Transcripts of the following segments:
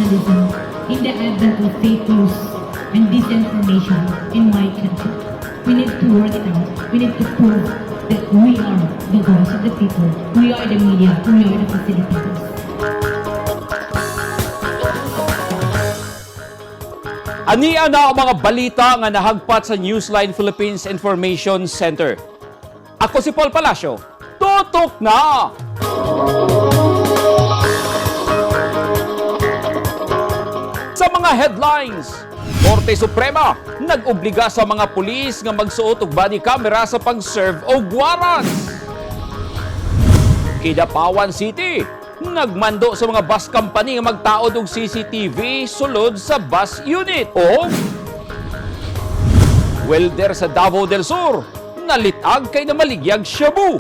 journalism in the advent of fake news and disinformation in my country. We need to work it out. We need to prove that we are the voice of the people. We are the media. We are the facilitators. Ania na ang mga balita nga nahagpat sa Newsline Philippines Information Center. Ako si Paul Palacio. Tutok na! Sa mga headlines, Korte Suprema nag-obliga sa mga pulis nga magsuot og body camera sa pag-serve og warrants. Kidapawan City, nagmando sa mga bus company nga magtaod og CCTV sulod sa bus unit. O welder sa Davao del Sur, nalitag kay namaligyag shabu.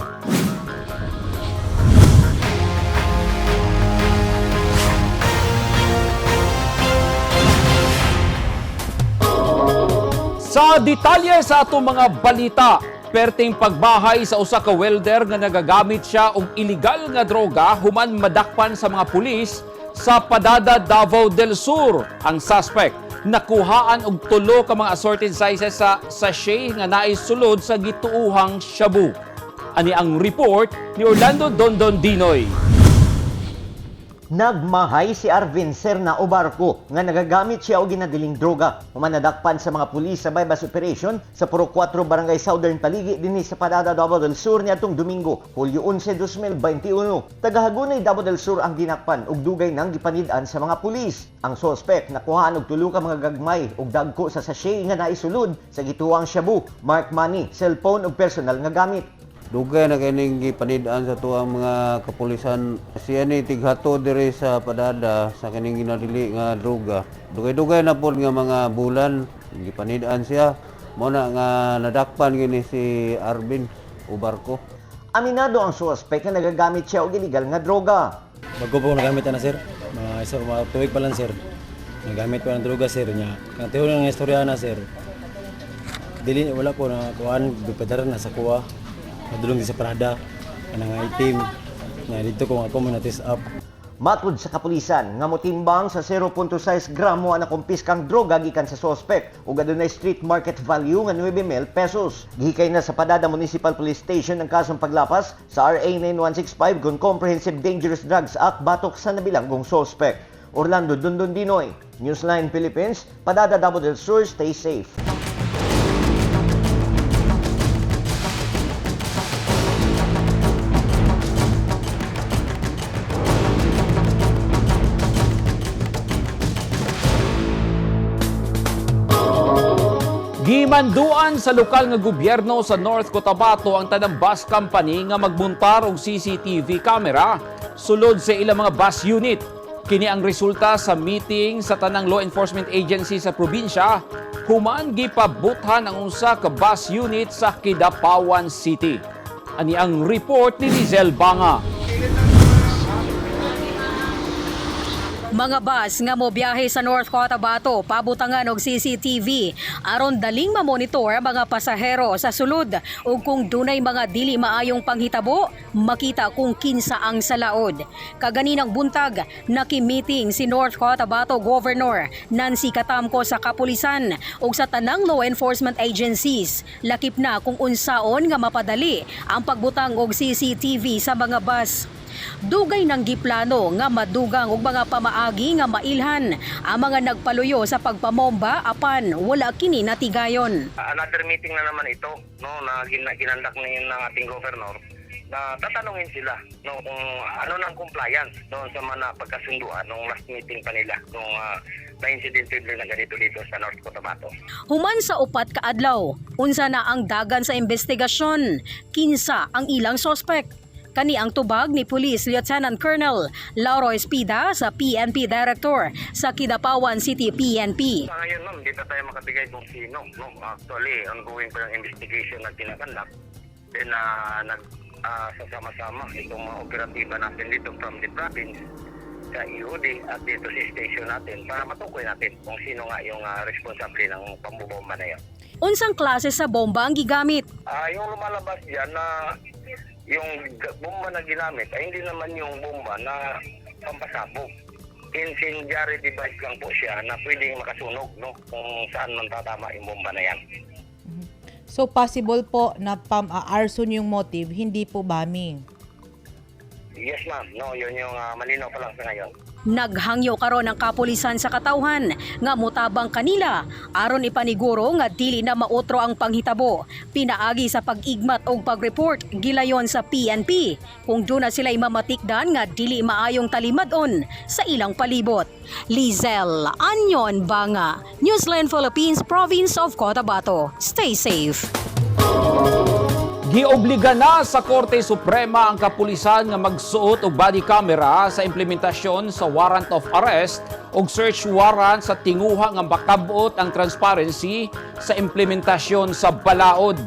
Sa detalye sa atong mga balita, perting pagbahay sa usa ka welder nga nagagamit siya og iligal nga droga human madakpan sa mga pulis sa Padada, Davao del Sur. Ang suspect nakuhaan og tulo ka mga assorted sizes sa sachet nga naisulod sa gituohang shabu. Ani ang report ni Orlando Dondon Dinoy. Nagmahay si Arvin Serna o barko nga nagagamit siya og ginadiling droga. Human nadakpan sa mga pulis sa bypass operation sa Puro 4 Barangay Southern Paligi dinhi sa Padada, Davao del Sur niadtong Domingo, Hulyo 11, 2021. Tagahagunay Davao del Sur ang dinakpan ug dugay nang gipanid-an sa mga pulis. Ang sospek nakuhaan og tulo ka mga gagmay ug dagko sa sachet nga naisulod sa gituang shabu, mark money, cellphone ug personal nga gamit. Dugay na kining gipanid-an sa tuang mga kapulisan. Siya ni tighato diri sa Padada sa kining ginadili nga droga. Dugay-dugay na pod nga mga bulan gipanid-an siya. Mao na nga nadakpan gini si Arvin Ubarko. Aminado ang sospek nga nagagamit siya og illegal nga droga. Bago po nagamit na sir, mga isa mga tuig pa lang sir. Nagamit ko ng droga sir niya. Ang tiyo ng istorya na sir. Dili wala po na kuan bipadaran na sa kuha. Madulong di sa Prada kanang itim. Nga dito ko ako mo na up. Matud sa kapulisan nga motimbang sa 0.6 gramo ang nakumpiskang droga gikan sa sospek ug adunay street market value nga 9,000 pesos. Gihikay na sa Padada Municipal Police Station ang kasong paglapas sa RA 9165 kon Comprehensive Dangerous Drugs Act batok sa nabilanggong sospek. Orlando Dundon Dinoy, Newsline Philippines, Padada, Davao del Sur, stay safe. Gimanduan sa lokal nga gobyerno sa North Cotabato ang tanang bus company nga magmontar og CCTV camera sulod sa ilang mga bus unit. Kini ang resulta sa meeting sa tanang law enforcement agency sa probinsya human gipabuthan ang usa ka bus unit sa Kidapawan City. Ani ang report ni Lizelle Banga. Mga bus nga mobiyahe sa North Cotabato pabutangan og CCTV aron daling mamonitor ang mga pasahero sa sulod ug kung dunay mga dili maayong panghitabo makita kung kinsa ang salaod. Kaganinang buntag naki-meeting si North Cotabato Governor Nancy Katamco sa kapulisan ug sa tanang law enforcement agencies lakip na kung unsaon nga mapadali ang pagbutang og CCTV sa mga bus. Dugay nang giplano nga madugang og mga pamaagi nga mailhan ang mga nagpaluyo sa pagpamomba apan wala kini natigayon. Another meeting na naman ito, no, na ginandak ng ating governor na tatanungin sila, no, kung ano ng compliance doon sa mga pagkasunduan nung last meeting pa nila nung na-incident na ganito dito sa North Cotabato. Human sa upat ka adlaw, unsa na ang dagan sa investigasyon, kinsa ang ilang sospek. Kani ang tubag ni Police Lieutenant Colonel Lauro Espida sa PNP Director sa Kidapawan City PNP. Sa ngayon, ma'am, hindi pa tayo makabigay kung sino. No? Actually, ongoing pa yung investigation na kinakandak. Then, nag, sasama-sama itong mga operatiba natin dito from the province sa EOD at dito sa station natin para matukoy natin kung sino nga yung responsable ng pambobomba na yun. Unsang klase sa bomba ang gigamit? Yung lumalabas dyan na yung bomba na ginamit ay hindi naman yung bomba na pampasabog. Incendiary device lang po siya na pwedeng makasunog, no, kung saan man tatama yung bomba na yan. So possible po na arson yung motive, hindi po bombing. Yes, ma'am. No, yun yung malinaw pa lang sa ngayon. Naghangyo karon ang kapulisan sa katawhan nga motabang kanila aron ipaniguro nga dili na maotro ang panghitabo. Pinaagi sa pag-igmat og pag-report gilayon sa PNP kung duna sila mamatikdan nga dili maayong talimad-on sa ilang palibot. Lizelle Anyon Banga, Newsline Philippines, Province of Cotabato. Stay safe. Giobliga na sa Korte Suprema ang kapulisan nga magsuot og body camera sa implementasyon sa warrant of arrest ug search warrant sa tinguha nga makabot ang transparency sa implementasyon sa balaod.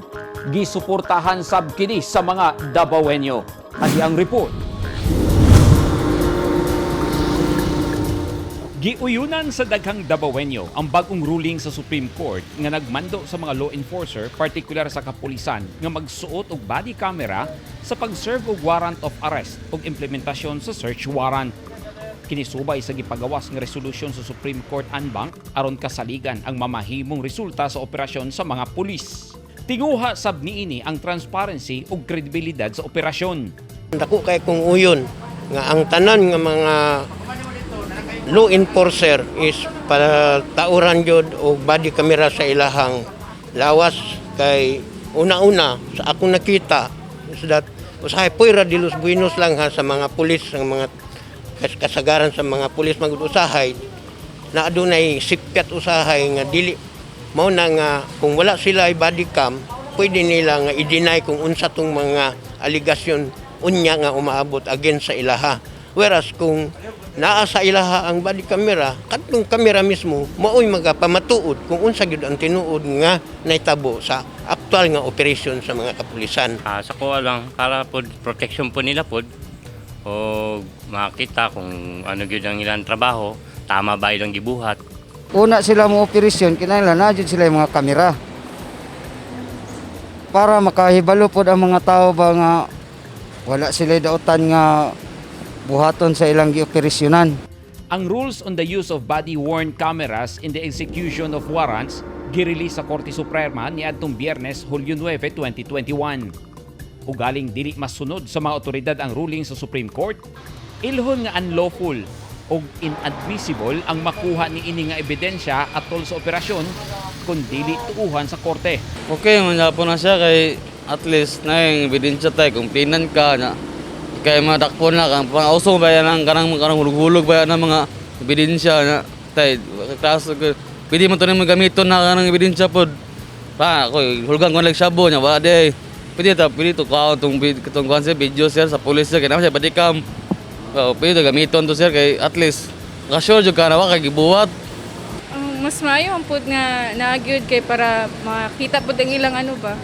Gisuportahan sab kini sa mga Dabawenyo. Adi ang report. Giuyunan sa daghang Dabawenyo ang bagong ruling sa Supreme Court nga nagmando sa mga law enforcer, partikular sa kapulisan, nga magsuot og body camera sa pag-serve og warrant of arrest ug implementasyon sa search warrant. Kinisubay sa gipagawas nga resolusyon sa Supreme Court en banc aron kasaligan ang mamahimong resulta sa operasyon sa mga pulis. Tinguha sab niini ang transparency ug kredibilidad sa operasyon. Dako kay kung uyon nga ang tanan nga mga law enforcer is patauran jud og body camera sa ilahang lawas, kay una-una sa akong nakita is that usahay puwera de los buenos lang ha sa mga pulis, ang mga kasagaran sa mga pulis magud usahay na adunay sipyat usahay nga dili mao na nga kung wala sila ay body cam, pwede nila nga i-deny kung unsa tong mga aligasyon unya nga umaabot against sa ilaha. Whereas kung naa sa ilaha ang body camera, kadtong camera mismo maoy magapamatuod kung unsa gyud ang tinuod nga nahitabo sa aktual nga operation sa mga kapulisan. Sa kuha lang para po protection po nila pod o makita kung ano gyud ang ilang trabaho, tama ba ilang gibuhat. Una sila mo operasyon, kinahanglan na jud sila yung mga kamera. Para makahibalo pod ang mga tao ba nga wala sila dautan nga buhaton sa ilang gioperasyonan. Ang rules on the use of body-worn cameras in the execution of warrants girelease sa Korte Suprema niadtong Biyernes, Hulyo 9, 2021. Ugaling dili masunod sa mga otoridad ang ruling sa Supreme Court, ilhon nga unlawful o inadmissible ang makuha ni ini nga ebidensya atol sa operasyon kung dili tuuhan sa korte. Okay, man po na siya kay at least na yung ebidensya tayo, kung pinan ka na kay madakpo na kang pang-uso ba yan ang kanang kanang hulog-hulog ba yan ang mga ebidensya na tay kaso pwede mo to na magamiton na kanang ebidensya pod pa ako hulgan ko lang shabu nya wala di pwede ta pwede to kuha tong kuan sir video sir sa police sir kay naman siya body cam. Oh, pwede to gamiton to sir kay at least ka-sure jud ka na wa kay gibuhat. Ang mas maayo ang pud nga naagyud kay para makita pud ang ilang ano ba,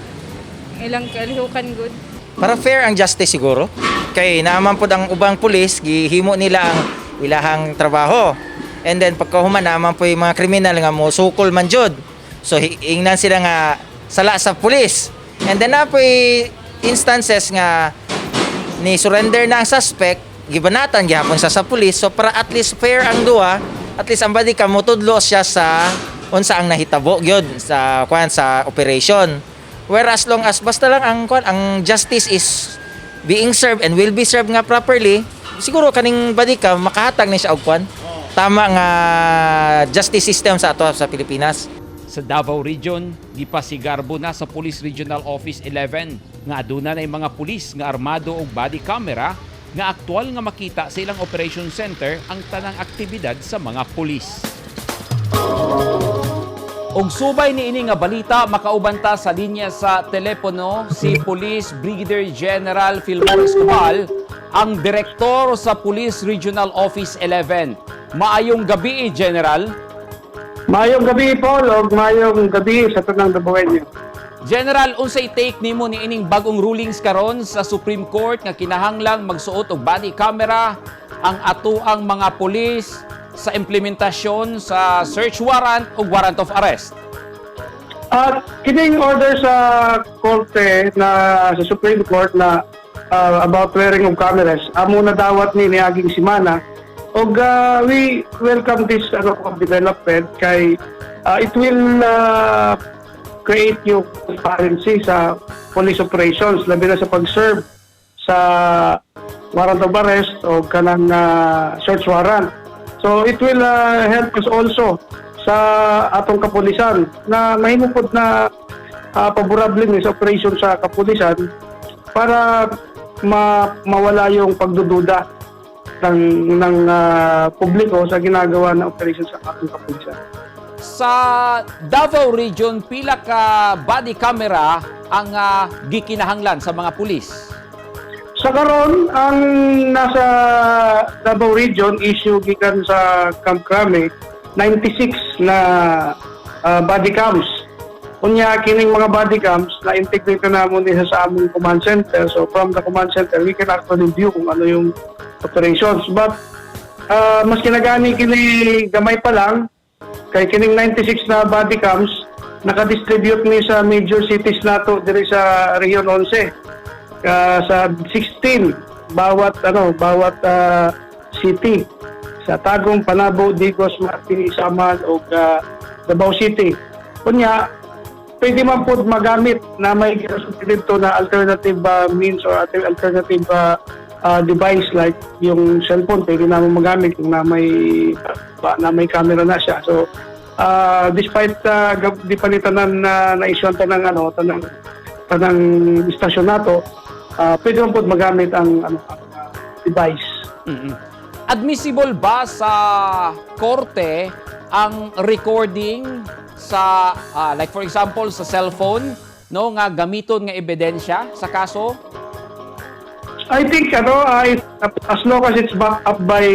ang ilang kalihukan gud. Para fair ang justice siguro. Kay naaman pod ang ubang pulis, gihimo nila ang ilahang trabaho. And then pagkahuman, naaman po yung mga kriminal nga mo sukol man jud. So ingnan sila nga sala sa pulis. And then na po'y instances nga ni surrender na ang suspect, gibanatan gihapon sa pulis. So para at least fair ang duha, at least ang body cam motudlo siya sa unsa ang nahitabo gyud sa kwan, sa operation. Whereas long as basta lang ang kwan, ang justice is being served and will be served nga properly, siguro kaning body cam makahatag ni siya og kwan, tama nga justice system sa ato sa Pilipinas. Sa Davao Region, gipasigarbo na sa Police Regional Office 11 nga aduna na mga pulis nga armado og body camera nga aktual nga makita sa ilang operation center ang tanang aktibidad sa mga pulis. Og subay ni ini nga balita, makauban ta sa linya sa telepono si Police Brigadier General Filmore Escobal, ang direktor sa Police Regional Office 11. Maayong gabi, General. Maayong gabi, Paul, o maayong gabi sa tanang Dabawenyo. General, unsay take nimo ni ining bagong rulings karon sa Supreme Court nga kinahanglang magsuot og body camera ang atuang mga pulis sa implementasyon sa search warrant o warrant of arrest? At kining order sa korte na sa Supreme Court na about wearing of cameras, amo na dawat ni niaging simana. Og we welcome this ano development kay it will create yung transparency sa police operations, labi na sa pag-serve sa warrant of arrest o kanang search warrant. So it will help us also sa atong kapulisan na mahimo pod na paborable ni sa operation sa kapulisan para mawala yung pagdududa ng publiko sa ginagawa ng operation sa atong kapulisan. Sa Davao Region, pila ka body camera ang gikinahanglan sa mga pulis? Sa karon, ang nasa Davao Region, issue gikan sa Camp Crame, 96 na body cams. Unya kining mga body cams na integrate na namo niya sa among command center. So from the command center, we can actually view kung ano yung operations. But mas kinagani kini gamay pa lang kay kining 96 na body cams naka-distribute ni sa major cities nato diri sa Region 11, sa 16 bawat ano bawat city sa Tagum, Panabo, Digos, Mati, Samal ug Davao City. Unya, pwede man po magamit na may dito na alternative means or alternative device like yung cellphone, pwede naman magamit kung na may camera na siya. So despite di pa ni tanan na na-issue tanang ano tanang tanang istasyon nato, pwede man po magamit ang ano ang device. Admissible ba sa korte ang recording sa like for example sa cellphone, no, nga gamiton nga ebidensya sa kaso? I think ano, as long as it's backed up by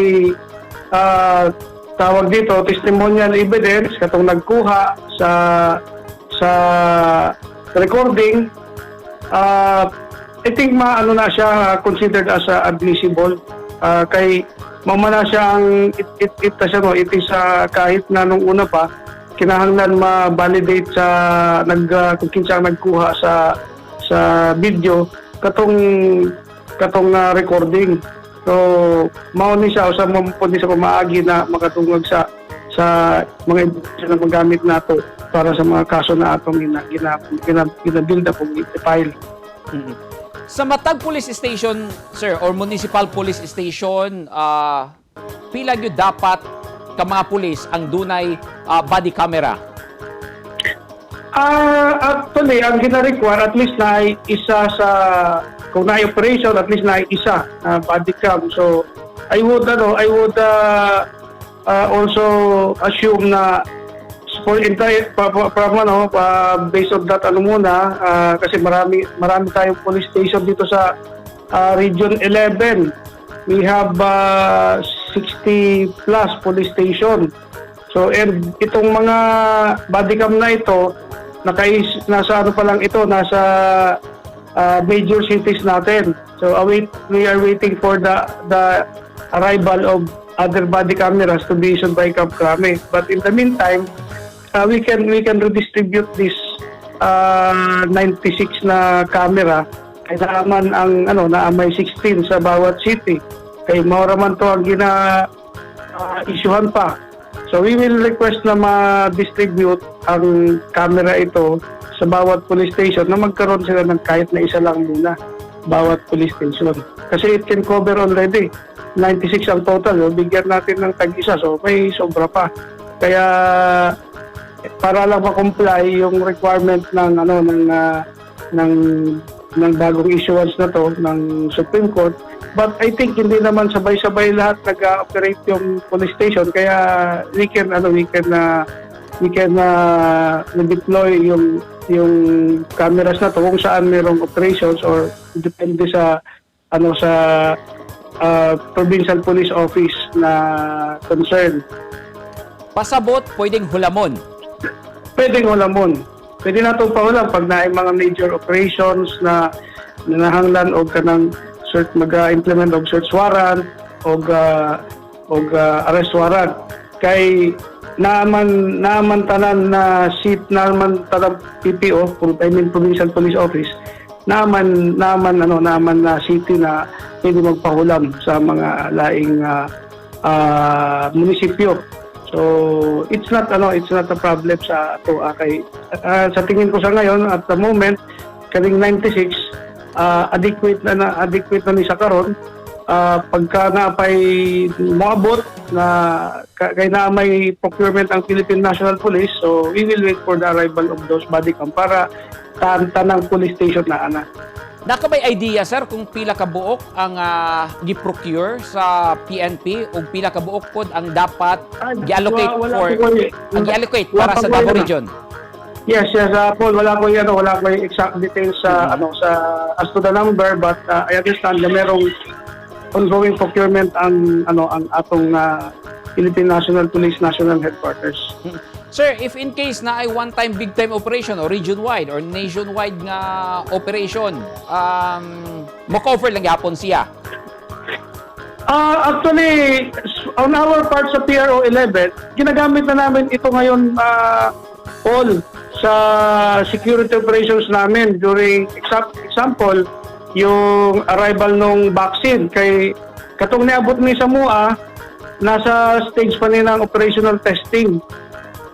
tawag dito, testimonial evidence katong nagkuha sa recording, I think maano na siya, considered as admissible kay mamana siya ang it it it, siya, no, it is kahit na nung una pa kinahanglan ma-validate sa nag kung kinsa ang nagkuha sa video katong katong recording. So mao ni siya usa mo pud ni sa pamaagi na makatungag sa mga ebidensya na magamit nato para sa mga kaso na atong gina gina gina, gina-build up ug i-file. Sa matag police station, sir, or municipal police station, pila gyud dapat ka mga pulis ang dunay body camera? Actually, ang gina-require at least na ay isa sa kung na operation, at least na ay isa na body cam. So I would also assume na for entire from ano pa, based on that ano muna, kasi marami marami tayong police station dito sa Region 11. We have 60 plus police station. So and itong mga body cam na ito nasa ano pa lang ito, nasa major cities natin. So we are waiting for the arrival of other body cameras to be issued by Camp Crame. But in the meantime, we can redistribute this 96 na camera kay naaman ang ano na may 16 sa bawat city. Kay mao ra man to ang gina isyuhan pa. So we will request na ma-distribute ang camera ito sa bawat police station na magkaroon sila ng kahit na isa lang muna bawat police station. Kasi it can cover already. 96 ang total. So bigyan natin ng tag-isa. So may sobra pa. Kaya para lang ma-comply yung requirement ng ano ng ah, ng ng bagong issuance na to ng Supreme Court. But I think hindi naman sabay-sabay lahat nag-operate yung police station, kaya we can deploy yung cameras na to kung saan merong operations or depende sa ano sa provincial police office na concern. Pasabot, pwedeng hulamon. Pwedeng hulamon. Pwede na itong pahulam pag naay mga major operations na nanahanglan og kanang search, mag-implement og search warrant og arrest warrant kay naaman naaman tanan na seat, naaman tanan PPO, I mean Provincial Police Office, naaman naaman ano naaman na city na pwede magpahulam sa mga laing munisipyo. So it's not a problem sa ato, kay sa tingin ko sa ngayon, at the moment, kaning 96 adequate na ni sa karon. Pagka na pay moabot na kay na may procurement ang Philippine National Police, so we will wait for the arrival of those body cam para tanang police station na ana. Naa ka bay idea, sir, kung pila ka buok ang gi-procure sa PNP ug pila ka buok pod ang dapat gi-allocate wala for po ko eh. ang gi-allocate Wala para pa sa ko Davao yun, ah. Region? Yes, Paul, wala ko yung exact details sa ano sa as to the number, but I understand na merong ongoing procurement ang ano ang atong Philippine National Police National Headquarters. Sir, if in case na ay one-time big time operation or region-wide or nationwide nga operation, mo-cover lang gyapon siya? Actually, on our part sa PRO 11, ginagamit na namin ito ngayon, Paul, sa security operations namin during example, yung arrival ng vaccine kay katong niabot ni sa MUA, nasa stage pa nila ang operational testing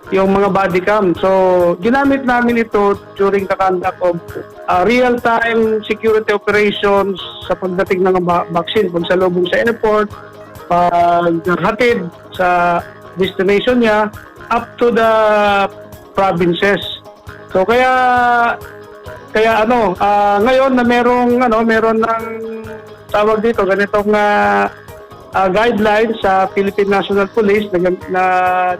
yung mga body cam. So, ginamit namin ito during the conduct of real-time security operations sa pagdating ng vaccine, pagsalubong sa airport, paghatid sa destination niya, up to the provinces. So, kaya kaya ano, ngayon na meron ng tawag dito, ganitong guidelines sa Philippine National Police na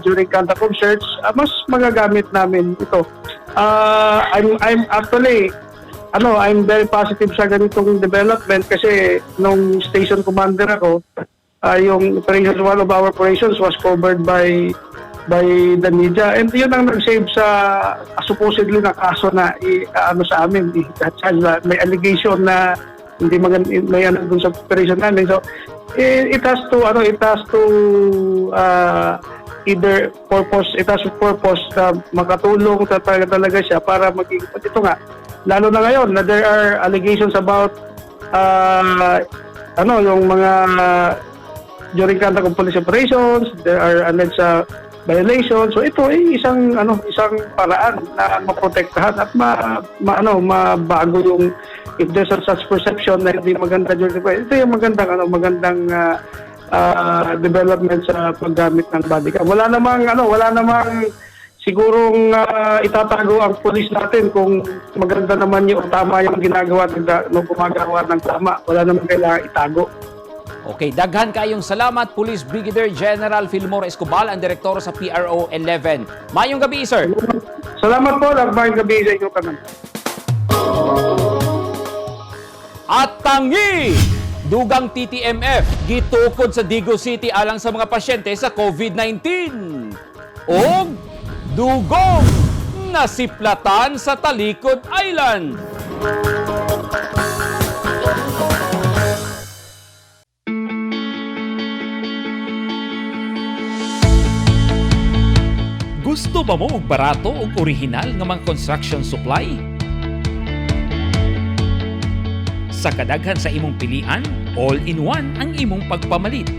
during conduct of search, mas magagamit namin ito. I'm actually I'm very positive sa ganitong development kasi nung station commander ako, yung operations, one of our operations was covered by the media, and yun ang nag-save sa supposedly na kaso na ano sa amin, i-charge na may allegation na hindi maganda, may ano dun sa operation namin. So it has to either purpose, it has a purpose na makatulong talaga talaga siya para maging ito nga, lalo na ngayon na there are allegations about yung mga during conduct of police operations, there are alleged violations. So ito ay isang paraan na maprotektahan at ma ano mabago yung if there's a such perception na hindi maganda during the, ito yung magandang development sa paggamit ng body cam. Wala namang sigurong itatago ang police natin kung maganda naman yung tama yung ginagawa ng no, gumagawa ng tama. Wala namang kailangan itago. Okay, daghan kayong salamat, Police Brigadier General Filmore Escobal, ang direktor sa PRO 11. Maayong gabi, sir. Salamat po, maayong gabi sa inyo tanan. At tangi! Dugang TTMF, gitukod sa Digos City alang sa mga pasyente sa COVID-19. Og dugong nasiplatan sa Talicud Island. Gusto ba mo og barato ug original nga mga construction supply? Sa kadaghan sa imong pilian, all-in-one ang imong pagpamalit.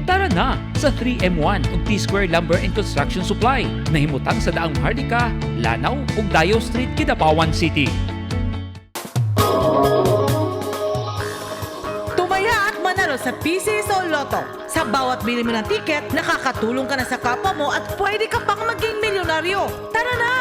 Tara na sa 3M1 ug T-Square Lumber and Construction Supply na himutang sa Daang Maharlika, Lanao ug Dayo Street, Kidapawan City. Tumaya at manalo sa PCSO Lotto. Sa bawat bili mo ng ticket, nakakatulong ka na sa kapwa mo at pwede ka pang maging milyonaryo. Tara na!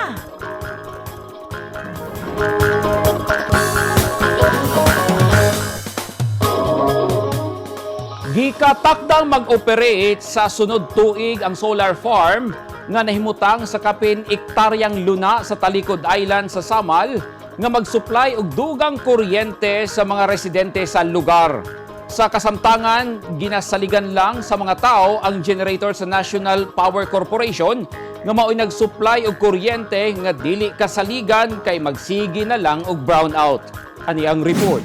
Gikatakdang mag-operate sa sunod tuig ang solar farm nga nahimutang sa kapin ektaryang luna sa Talicud Island sa Samal nga mag-supply og dugang kuryente sa mga residente sa lugar. Sa kasamtangan, ginasaligan lang sa mga tao ang generator sa National Power Corporation nga mao'y nag-supply og kuryente nga dili kasaligan kay magsigi na lang og brownout. Ani ang report.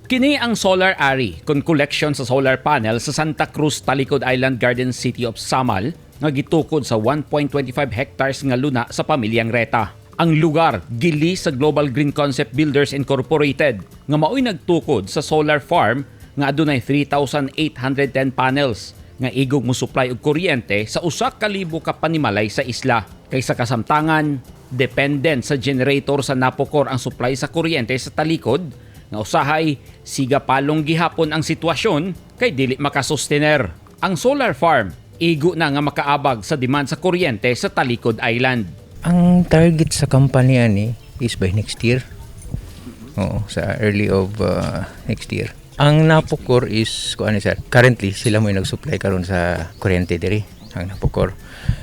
Kini ang solar array kon collection sa solar panel sa Santa Cruz, Talicud Island, Garden City of Samal nga gitukod sa 1.25 hectares nga luna sa pamilyang Reta. Ang lugar gili sa Global Green Concept Builders Incorporated nga mao'y nagtukod sa solar farm. nga adunay 3,810 panels nga igong mo-supply og kuryente sa 1,000 ka panimalay sa isla. Kay sa kasamtangan, dependent sa generator sa Napocor ang supply sa kuryente sa Talikod nga usahay siga palong gihapon ang sitwasyon kay dili makasustener. Ang solar farm igo na nga makaabag sa demand sa kuryente sa Talikod Island. Ang target sa company ani is by next year. Oo, sa early of next year. Ang Napocor is kuan sir, currently sila mo yung nag-supply karon sa kuryente diri, ang Napocor.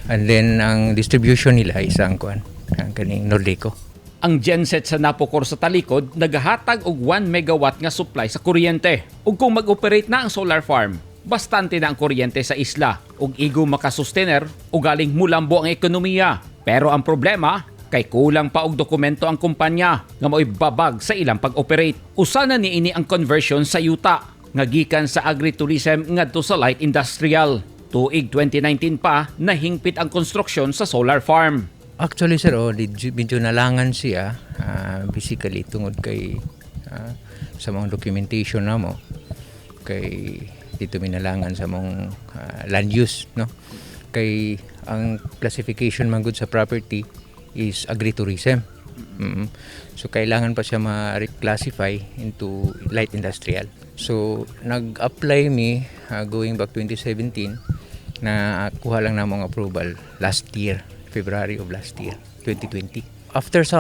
And then ang distribution nila is ang kuan, ang kaning Nordeco. Ang genset sa Napocor sa Talikod nagahatag og 1 megawatt nga supply sa kuryente. Ug kung mag-operate na ang solar farm, bastante na ang kuryente sa isla ug igo makasustener o galing mulambo ang ekonomiya. Pero ang problema, kay kulang pa og dokumento ang kumpanya nga mao'y babag sa ilang pag-operate. Usa na niini ang conversion sa yuta nga gikan sa agritourism ngadto sa light industrial. Tuig 2019 pa nahingpit ang konstruksyon sa solar farm. Actually sir, oh, medyo nalangan siya basically tungod kay sa mga documentation namo kay dito minalangan sa mong land use, no, kay ang classification man gud sa property is agritourism. So kailangan pa siya ma-reclassify into light industrial. So nag-apply mi going back 2017, na kuha lang namong approval last year, February of last year, 2020. After sa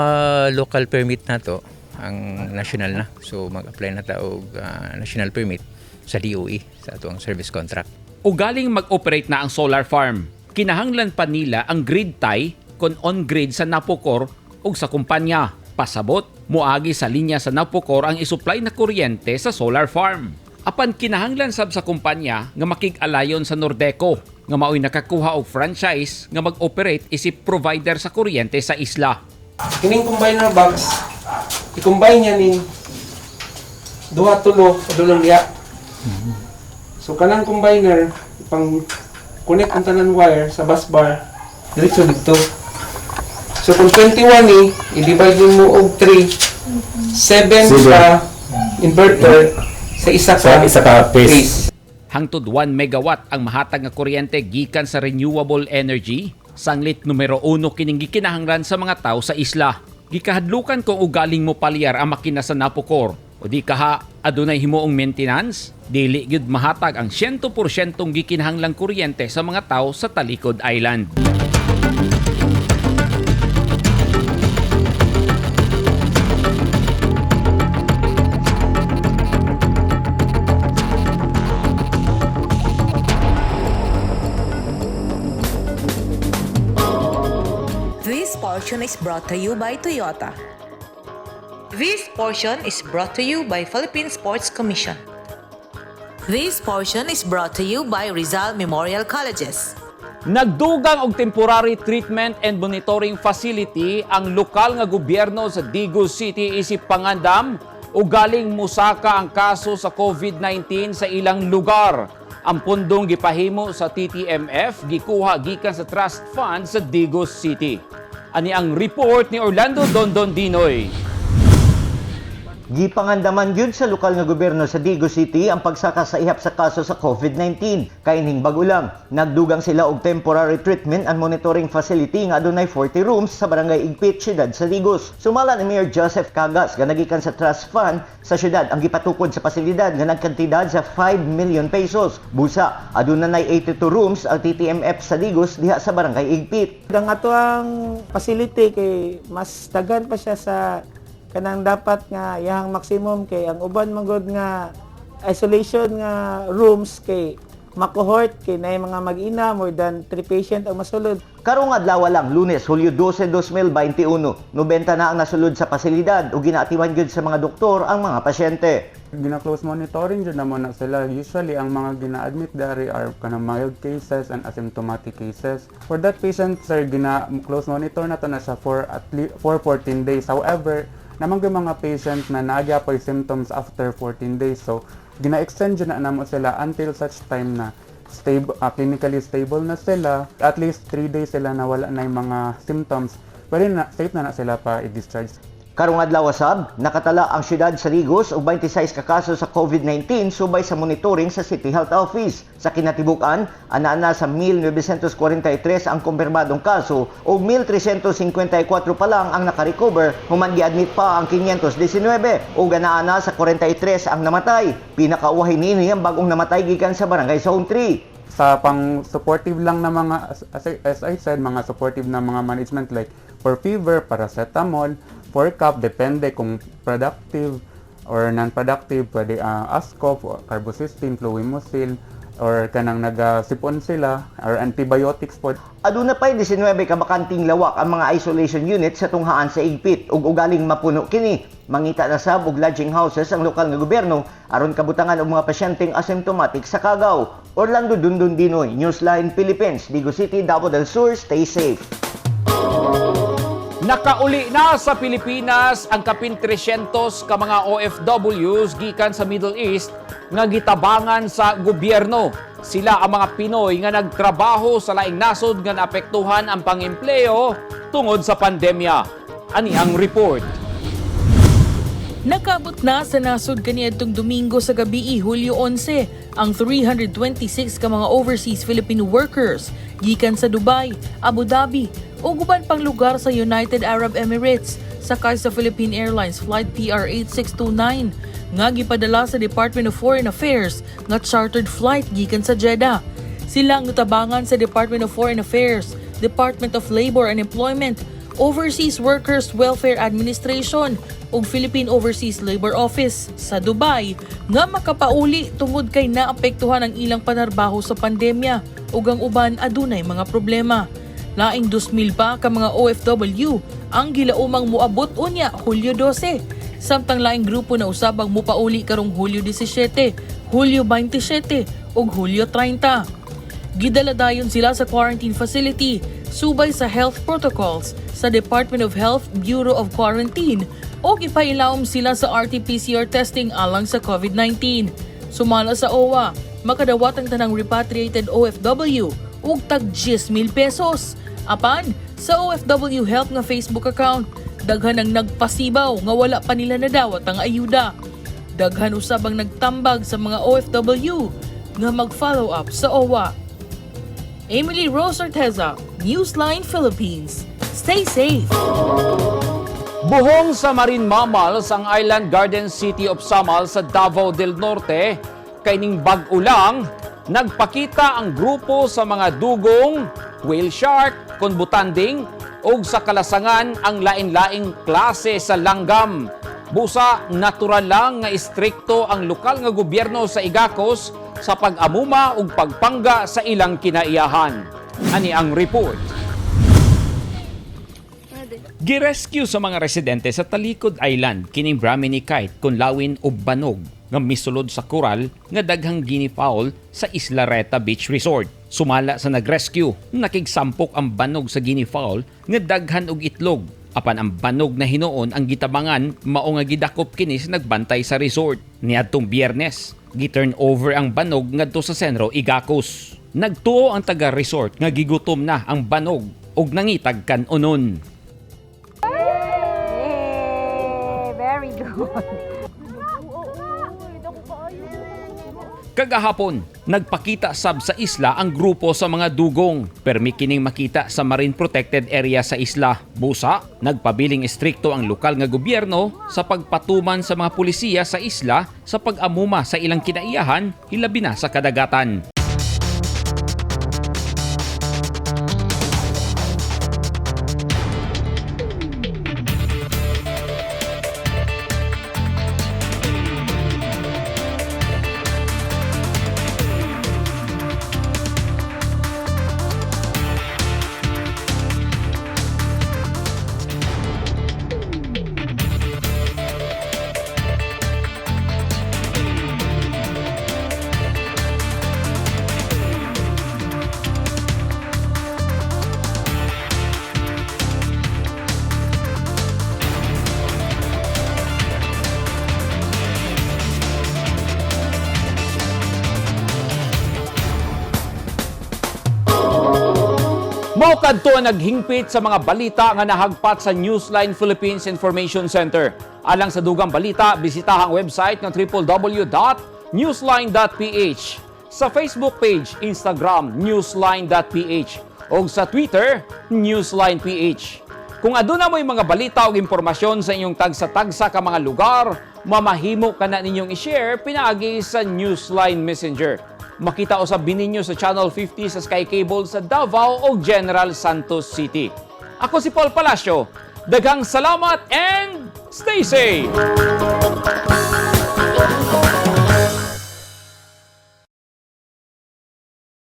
local permit na to, ang national na. So mag-apply na ta og national permit sa DOE sa atong service contract. Ugaling mag-operate na ang solar farm, kinahanglan pa nila ang grid tie kon on-grid sa Napocor ug sa kumpanya. Pasabot, moagi sa linya sa Napocor ang isupply na kuryente sa solar farm. Apan kinahanglan sab sa kumpanya nga makig-alayon sa Nordeco nga maoy nakakuha og franchise nga mag-operate isip provider sa kuryente sa isla. Kining combiner box, i-combine niya ning duha tulo padulong diha. So kanang combiner pang connect ang tanan wire sa bus bar diretso didto. So kung 21 ni, i-divide mo og 3, 7 ka inverter sa isa ka, Sa isa ka phase. Hangtod 1 megawatt ang mahatag nga kuryente gikan sa renewable energy, sanglit numero 1 kining gikinahanglan sa mga tao sa isla. Gikahadlukan kung ugaling mo palyar ang makina sa Napocor o di kaha adunay himuong maintenance, dili gyud mahatag ang 100% gikinahanglang kuryente sa mga tao sa Talikod Island. This portion is brought to you by Toyota. This portion is brought to you by Philippine Sports Commission. This portion is brought to you by Rizal Memorial Colleges. Nagdugang og temporary treatment and monitoring facility ang lokal nga gobyerno sa Digos City isip pangandam o galing musaka ang kaso sa COVID-19 sa ilang lugar. Ang pundong gipahimo sa TTMF gikuha gikan sa trust fund sa Digos City. Ani ang report ni Orlando Dondon Dinoy. Gipangandaman gyud sa lokal nga gobyerno sa Digos City ang pagsaka sa ihap sa kaso sa COVID-19. Kaining bag-o lang, nagdugang sila og temporary treatment and monitoring facility nga adunay 40 rooms sa barangay Igpit, siyudad sa Digos. Sumala ni Mayor Joseph Cagas nga nagikan sa trust fund sa siyudad ang gipatukod sa pasilidad nga nagkantidad sa 5 million pesos. Busa, aduna nay 82 rooms ang TTMF sa Digos diha sa barangay Igpit. Ang ato ang facility kay mas daghan pa siya sa kanang dapat nga iyahang maximum kay ang uban man gud nga isolation nga rooms kay makohort kay naay mga mag-ina, more than 3 patient ang masulod. Karong adlaw lang, Lunes, Hulyo 12, 2021, 90 na ang nasulod sa pasilidad ug ginaatiman gyud sa mga doktor ang mga pasyente. Gina-close monitoring jud namo na sila. Usually ang mga gina-admit dari are kanang mild cases and asymptomatic cases. For that patient, sir, gina-close monitor na to na siya for at least for 14 days. However, namang yung mga patient na naa gyapon symptoms after 14 days. So, gina-extend jud na namo sila until such time na stable, clinically stable na sila. At least 3 days sila na wala na yung mga symptoms. Pwede na, safe na na sila pa i-discharge. Karong adlaw sab, nakatala ang syudad sa Digos og 26 ka kaso sa COVID-19 subay sa monitoring sa City Health Office. Sa kinatibuk-an, ana-ana sa 1943 ang kumpirmadong kaso ug 1354 pa lang ang nakarecover human giadmit pa ang 519 ug ana-ana sa 43 ang namatay. Pinakauwahin niini ang bagong namatay gikan sa Barangay Zone 3. Sa pang supportive lang na mga, as I said, mga supportive na mga management like for fever, paracetamol, for cough, depende kung productive or non-productive, pwede Ascof, or carbocysteine, fluimucil, or kanang nagasipon sila, or antibiotics po. Aduna pa'y 19 ka bakanting lawak ang mga isolation unit sa tunghaan sa Igpit ug ugaling mapuno kini. Mangita na sab og lodging houses ang lokal nga gobyerno aron kabutangan og mga pasyenteng asymptomatic sa Kagaw. Orlando Dundun Dinoy, Newsline Philippines, Digos City, Davao del Sur, stay safe. Nakauli na sa Pilipinas ang kapin 300 ka mga OFWs gikan sa Middle East nga gitabangan sa gobyerno. Sila ang mga Pinoy nga nagtrabaho sa laing nasod nga naapektuhan ang pangempleo tungod sa pandemya. Ani ang report. Nakabot na sa nasod kaniadtong Domingo sa gabi, Hulyo 11, ang 326 ka mga overseas Filipino workers gikan sa Dubai, Abu Dhabi ug uban pang lugar sa United Arab Emirates sakay sa Philippine Airlines Flight PR8629 nga gipadala sa Department of Foreign Affairs nga chartered flight gikan sa Jeddah. Sila ang natabangan sa Department of Foreign Affairs, Department of Labor and Employment, Overseas Workers Welfare Administration ug Philippine Overseas Labor Office sa Dubai nga makapauli tungod kay naapektuhan ang ilang panarbaho sa pandemya ug ang uban adunay mga problema. Laing 2,000 pa ka mga OFW ang gilaumang muabot unya Hulyo 12. Samtang laing grupo na usab ang mupauli karong Hulyo 17, Hulyo 27 ug Hulyo 30. Gidala dayon sila sa quarantine facility subay sa health protocols sa Department of Health Bureau of Quarantine o ipailawom sila sa RT-PCR testing alang sa COVID-19. Sumala sa OWWA, makadawat ang tanang repatriated OFW ug tag 10,000 pesos. Apan, sa OFW Help nga Facebook account, daghan ang nagpasibaw nga wala pa nila nadawat ang ayuda. Daghan usab ang nagtambag sa mga OFW nga mag-follow up sa OWWA. Emily Rose Orteza, Newsline Philippines. Stay safe! Buhong sa marine mammals ang Island Garden City of Samal sa Davao del Norte kay ning bag-o lang nagpakita ang grupo sa mga dugong, whale shark, kon butanding ug sa kalasangan ang lain-laing klase sa langgam. Busa, natural lang nga istrikto ang lokal nga gobyerno sa Igacos sa pag-amuma ug pagpangga sa ilang kinaiyahan. Ani ang report. Girescue sa mga residente sa Talikod Island kining Brahminy kite kun lawin og banog nga misulod sa koral nga daghang guinea fowl sa Isla Reta Beach Resort. Sumala sa nagrescue, nakigsampok ang banog sa guinea fowl nga daghan og itlog. Apan ang banog na hinuon ang gitabangan, mao nga gidakop kini sa nagbantay sa resort. Niadtong Biyernes, gi-turn over ang banog ngadto sa Cenro Igacos. Nagtuo ang taga-resort nga gigutom na ang banog ug nangitag kan-onon. Very good. Kagahapon, nagpakita sab sa isla ang grupo sa mga dugong. Permi kining makita sa marine protected area sa isla. Busa, nagpabiling estrikto ang lokal nga gobyerno sa pagpatuman sa mga pulisiya sa isla sa pag-amuma sa ilang kinaiyahan, hilabi na sa kadagatan. Mao kadto ang naghingpit sa mga balita nga nahagpat sa Newsline Philippines Information Center. Alang sa dugang balita, bisitaha ang website ng www.newsline.ph. Sa Facebook page, Instagram, newsline.ph, o sa Twitter, newsline.ph. Kung aduna mo'y mga balita o impormasyon sa inyong tagsa-tagsa ka mga lugar, mamahimo ka na ninyong i-share pinaagi sa Newsline Messenger. Makita usab ninyo sa Channel 50 sa Sky Cable sa Davao o General Santos City. Ako si Paul Palacio. Daghang salamat and stay safe!